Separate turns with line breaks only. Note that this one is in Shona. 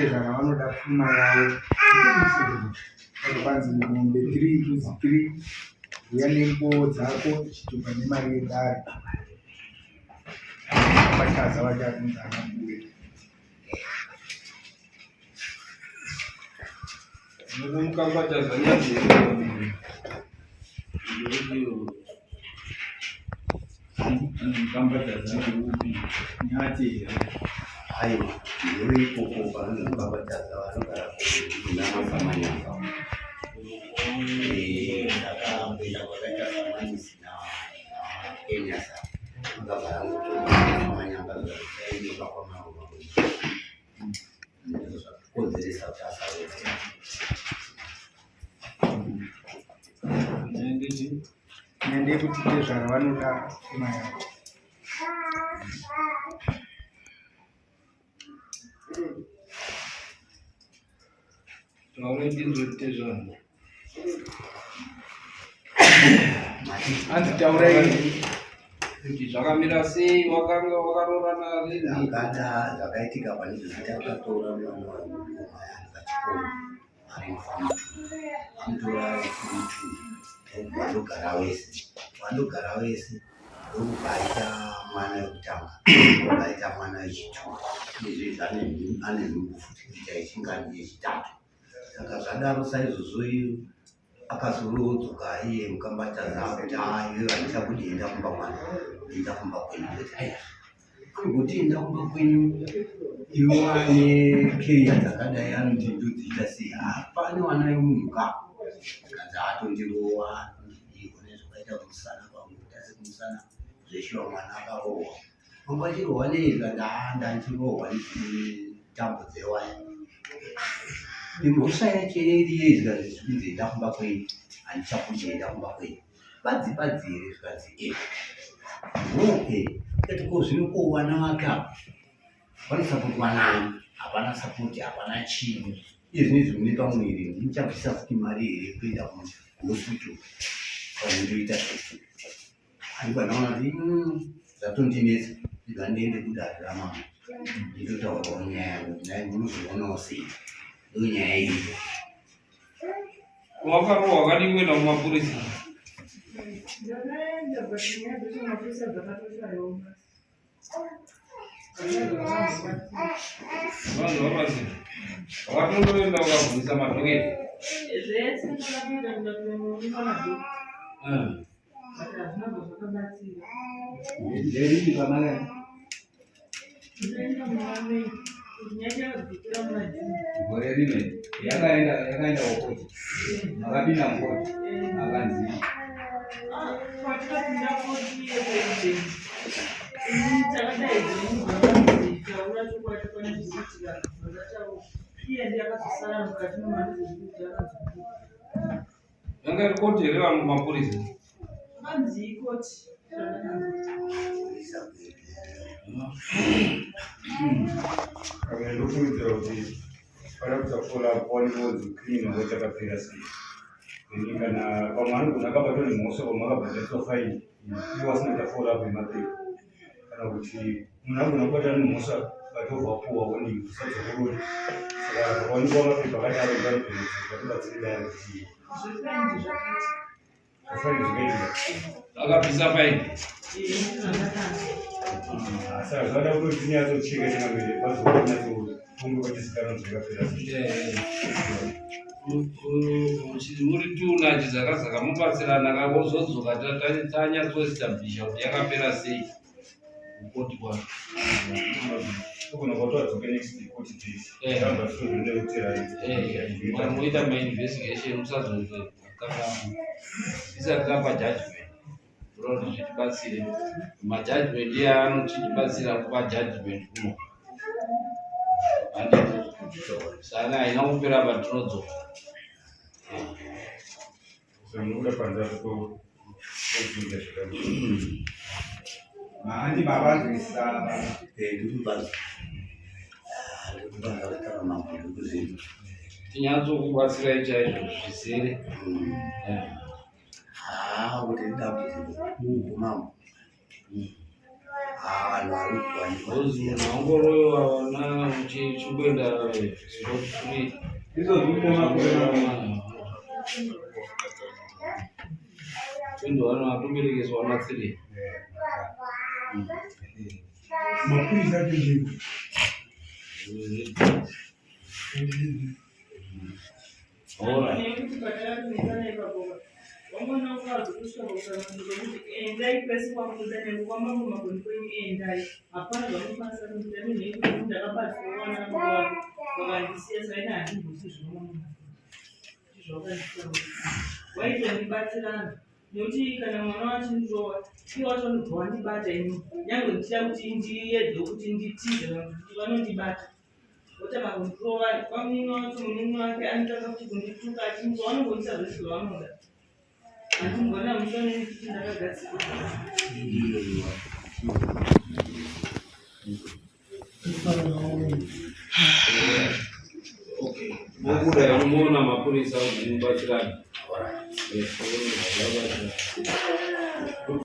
Tezvara vanoda pfuma yavo. Vanopanzi mombe 3 mbudzi 3 uya nenguo dzako chitupa nemari yedare. Vachaza vachakunzi ana mbuya.
Aiwa, ndiwe ikoko panonzi Mukambataza vanogara kunamasamanyanga. Ndakamboenda kwakaita samanisi naKenyasa vakagara kusamanyanga zvainyoka kwamambo ndizvo zvakakonzeresa kuti asarove.
Nyaya ndeyekuti tezvara vanoda pfuma yavo. Hanzi taurai
kuti zvakamira sei, wakanga wakaroorana rini?
Angada zvakaitika pane zvekuti akatora mwana wemukoma ari pachikoro ari muform two, amutora ari form two ndokubva vandogara vese, vandogara vese ndokubva aita mwana wekutanga, ndokubva aita mwana wechitwo, izvezvi ane nhumbu futi kuita yechingani yechitatu. Saka zvadaro saizvozvo akazodzoka iye Mukambataza akuti haa iwewe handichakudi enda kumba kwangu, enda kumba kwenyu. Ndikati aiwa kuti enda kumba kwenyu iwe wane keya dzakadai anoti ndodziita sei? Hapane wana yemunhu ka. Kanzi atondirowa ndikone zvakaita kumusana kwangu kutasi kumusana zveshuwa mwana akarohwa. Wanga uchirohwa nei? Zvikanzi haa ndandichirohwa netambo dzewaya. Imhosva yacho iri yei? Zvikanzi zvikunzi enda kumba kwenyu handichakudi enda kumba kwenyu. Badzi badzi here? Zvikanzi e. Okay. Tikati ko zvino ko vana vake ava vanosapotwa nani? Hapana sapoti, hapana chinhu. Iye zvinezvi mune pamuviri ndichabvisa futi mari here kuenda kuhospital panondoita sei? Andibva ndaona kuti zvatondinetsa ndibva ndiende kudare ramambo nditotaurawo nyaya yangu kuti nhai munozvionawo sei ndo nyaya iripo.
Wakarohwa wakadii kuenda kumapurisa?
Ndakaenda but nyaya dzacho mapurisa dzakatoshayawo basa.
Vanhu vabatsira. Wakatondoenda ukabvunzisa madhoketi.
Zvese ndakatoita ndikatonoonekwa madhokota. But hazvina zvazvakabatsira.
Nderipi pamakaenda?
Ndakaenda muna May. Nyaya yakadzokera muna June.
Gore rino yakaenda yakaenda kukoti. Makapinda mukoti akanzi
Patakapinda koti yepresident, ini takadaidzwa munhu taura chokwadi pane zvikuitika zvakataura. Iye ndiye akazosara mukati memhandu dzezvekuti akanzi
Yanga iri koti here vanhu mapurisa?
Vanzi ikoti.
Ndofungidzira kuti pada kusafola pawanenge criminal law chakapera sei. Then kana pamwe anogona akabatwa nemhosva pamwe akabhadhariswa faini iwo asina kuita follow up yemapepa kana kuti munhu anogona kubatwa nemhosva but obva apuwa warning usadzokorore. Saka pakaonekwa mapepa akadaro vanogona kuti vatibatsire dare kuti
Zvefaini zvakaita.
faini zvakaitika.
Akabvisa faini.
Saka zvada kuti tinyatsocheka changamire pazonyatsofunga pachizikanwa zvakapera sei.
Muri tuna chizakazaka mobatsirana kakozodzoka tanyatsoestablisha kuti yakapera sei kukoti kwacho.
Togona kutoadzoke next court date. Ramba tichizondekutera.
Moita mainvestigation musazokanganwa tisati tapa judgment kuda kuti zvitibatsire majudgment iye anotibatsira kupa judgment kuno handiti saka haina kupera patinodzoka.
Saka munobuda panze apo tobvunza zvakanaka.
Handi mavanzwisisa
Ndikubanza. Ndikubanza kutaura mambo ndikuzvinzwa.
Tinyatsokubatsirai chaizvo zvizere.
Haa kuti idambudziko guru mambo. Ah, vanhu vari kuwanikwa.
Because munhu angoroyiwa vana uchingoenda scot free.
Izvozvi une makore mangani?
21 atoberekeswa na 3.
Mapurisa acho ndiko.
Alright.
Nekuti patakatumikana ipapo wamwana ukazi kusvika pakusanangurwa kuti endai kwese kwamunoda nyange kwamambo makoni kwenyu endai hapana zvamunokwanisa kuita minhu yekuti ndakabatwa vana vangu vakandisiya saina handimbosi zvinomamunhu zvawakanditaura waitondibatsirana nekuti kana mwana wachindirowa iye wacho anobva wandibata ini nyange ndichida kuti ndiedze kuti nditize vanhu vanondibata votanga kundirova kwamunini wacho munini wake anotanga kuti kundituka achindirova vanongoita zvese zvavanoda handimboona mushoni kuti ndakagadzirwa.
Okay. Mobuda unomuona mapurisa kuti mubatsirane.
Alright.
Yes, vabatsirane.